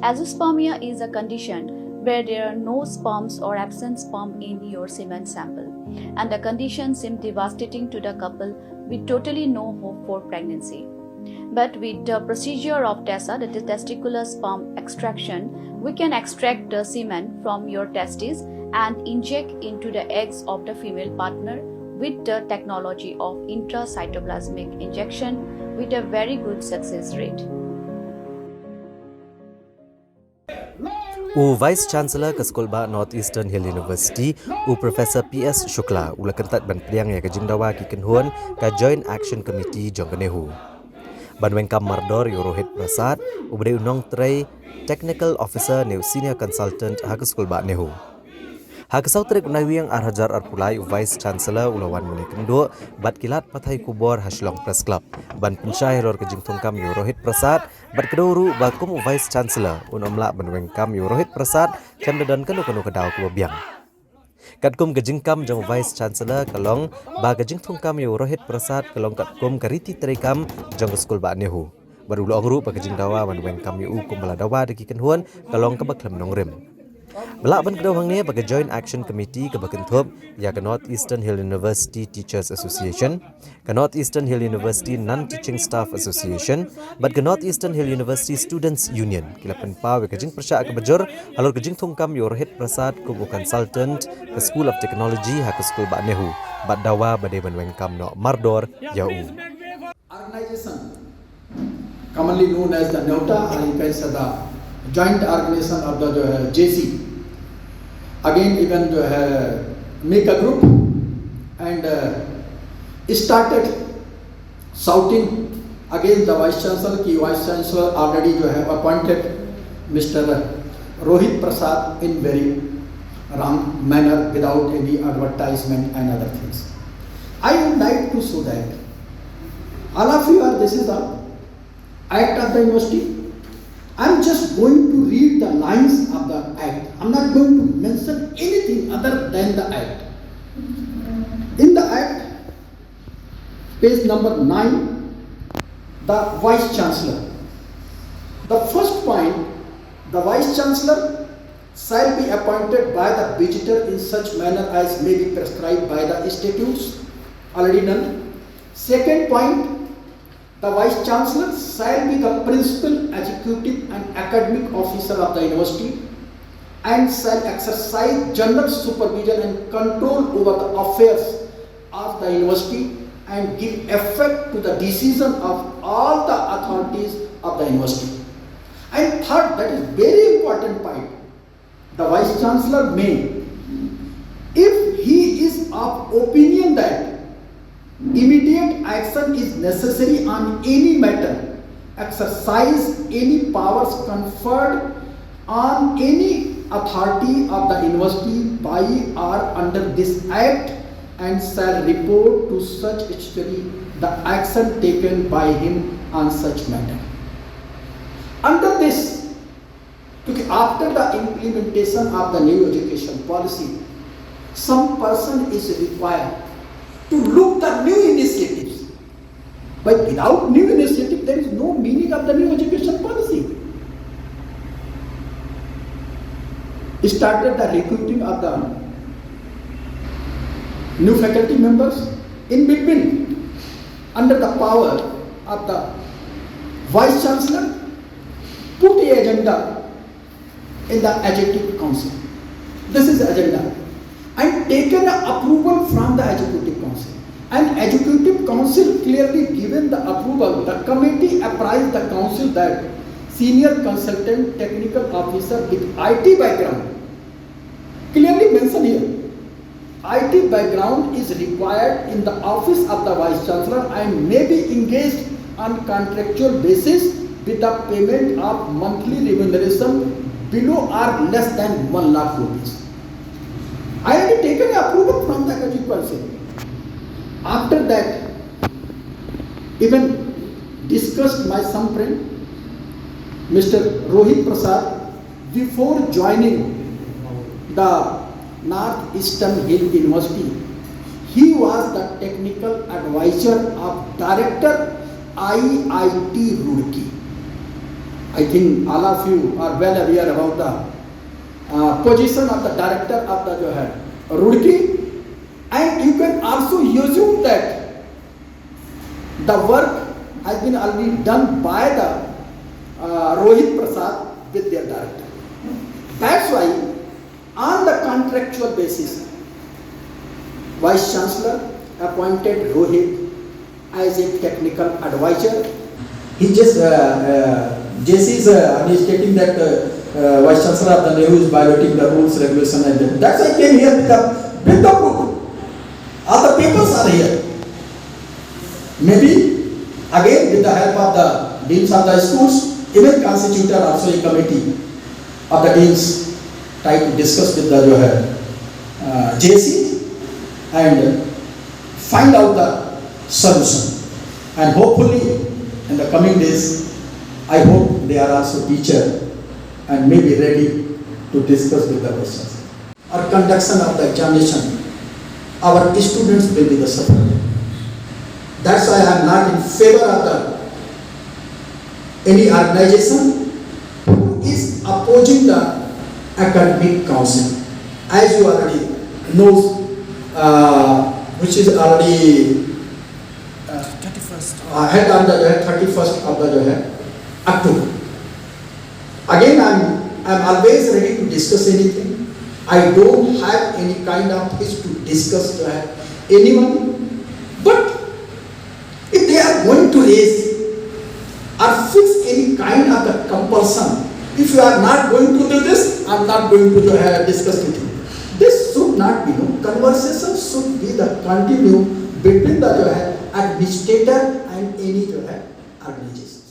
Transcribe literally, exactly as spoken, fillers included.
Azoospermia is a condition where there are no sperms or absent sperm in your semen sample, and the condition seemed devastating to the couple with totally no hope for pregnancy. But with the procedure of TESA, that is testicular sperm extraction, we can extract the semen from your testes and inject into the eggs of the female partner with the technology of intracytoplasmic injection with a very good success rate. U Vice Chancellor ka Skulbah North Eastern Hill University, u Professor P S Shukla, u la kyntait ban pdiang ïa ka jingdawa ki kynhun ka Joint Action Committee jong ka NEHU. Ban weng kam mardor ïa u Rohit Prasad, u ba dei u nongtrei Technical Officer ne u Senior Consultant ha ka Skulbah NEHU. Ha ka saw tarik u Naiwieng ar hajar arphew lai u Vice Chancellor u la wan mynne kynduh bad ki lad pathai khubor ha Shillong Press Club ban pynshai halor ka jingthung kam ïa u Rohit Prasad, bad kdew ruh ba kum u Vice Chancellor un ym lah ban weng kam ïa u Rohit Prasad, shem da don kano kano ka daw kaba biang. Katkum ka jingkam jong u Vice Chancellor ka long ba ka jingthung kam ïa u Rohit Prasad ka long katkum ka riti treikam jong ka Skulbah NEHU. Bad u la ong ruh ba ka jingdawa ban weng kam ïa u kum ba la dawa da ki kynhun ka long kaba khlem nongrim. Ba lah ban kdew hangne ba ka Joint Action Committee kaba kynthup ïa ka North Eastern Hill University Teachers Association, ka North Eastern Hill University Non-Teaching Staff Association bad ka North Eastern Hill University Students Union ki la pynpaw ïa ka jingpyrshah kaba jur halor ka jingthung kam ïa u Rohit Prasad kum u consultant ka School of Technology ha ka Skulbah NEHU, bad dawa ba dei ban weng kam noh mardor ïa u. Organization commonly known as the NEHUTA, or you can say the joint organization of the जो है JC, again even जो है make a group and uh, started shouting against the vice chancellor कि vice chancellor already जो है appointed Mr. Rohit Prasad in very wrong manner without any advertisement and other things. I would like to show that all of you are, this is the act of the university. I'm just going to read the lines of the act. I'm not going to mention anything other than the act. In the act, page number nine, the vice chancellor. The first point, the vice chancellor shall be appointed by the visitor in such manner as may be prescribed by the statutes already done. Second point, the vice chancellor shall be the principal executive and academic officer of the university and shall exercise general supervision and control over the affairs of the university and give effect to the decision of all the authorities of the university. And third, that is very important point, the vice chancellor may, if he is of opinion that immediate action is necessary on any matter, exercise any powers conferred on any authority of the university by or under this act and shall report to such statutory the action taken by him on such matter. Under this, क्योंकि after the implementation of the new education policy, some person is required to look the new initiatives. But without new initiative, there is no meaning of the new education policy. Started the recruiting of the new faculty members. In between, under the power of the vice chancellor, put the agenda in the executive council. This is the agenda. And taken approval from the executive council. And executive council clearly given the approval. The committee apprised the council that senior consultant technical officer with I T background, clearly mentioned here, I T background is required in the office of the vice chancellor and may be engaged on contractual basis with the payment of monthly remuneration below or less than one lakh rupees. I have taken approval from the executive council. After that, even discussed my some friend, Mr. Rohit Prasad, before joining the North Eastern Hill University, he was the technical advisor of director I I T Roorkee. I think all of you are well aware about the uh, position of the director of the जो है Roorkee, and you can also assume that the work has been already done by the uh, Rohit Prasad with their director. That's why on the contractual basis, Vice Chancellor appointed Rohit as a technical advisor. He just, uh, uh, J C is uh, stating that uh, uh, Vice Chancellor of the NEHU is violating the rules, regulation, and that. That's why I came here with the, with the proof. All the papers are here. Maybe again with the help of the deans of the schools, even constituted also a committee of the deans, try to discuss with the जो है, uh, J C and find out the solution. And hopefully in the coming days, I hope they are also teacher and may be ready to discuss with the questions. Or conduction of the examination, our students will be the sufferer. That's why I am not in favor of the any organization who is opposing the academic council. As you already know, uh, which is already uh, thirty-first. Uh, had on the thirty-first of the जो है, October. Again, I'm, I'm always ready to discuss anything. I don't have any kind of issue to discuss जो है, anyone. But if they are going to raise or fix any kind of the compulsion, if you are not going to do this, I'm not going to जो है, discuss with you. This should not be, no. Conversation should be the continue between the जो है, administrator and any जो है, organization.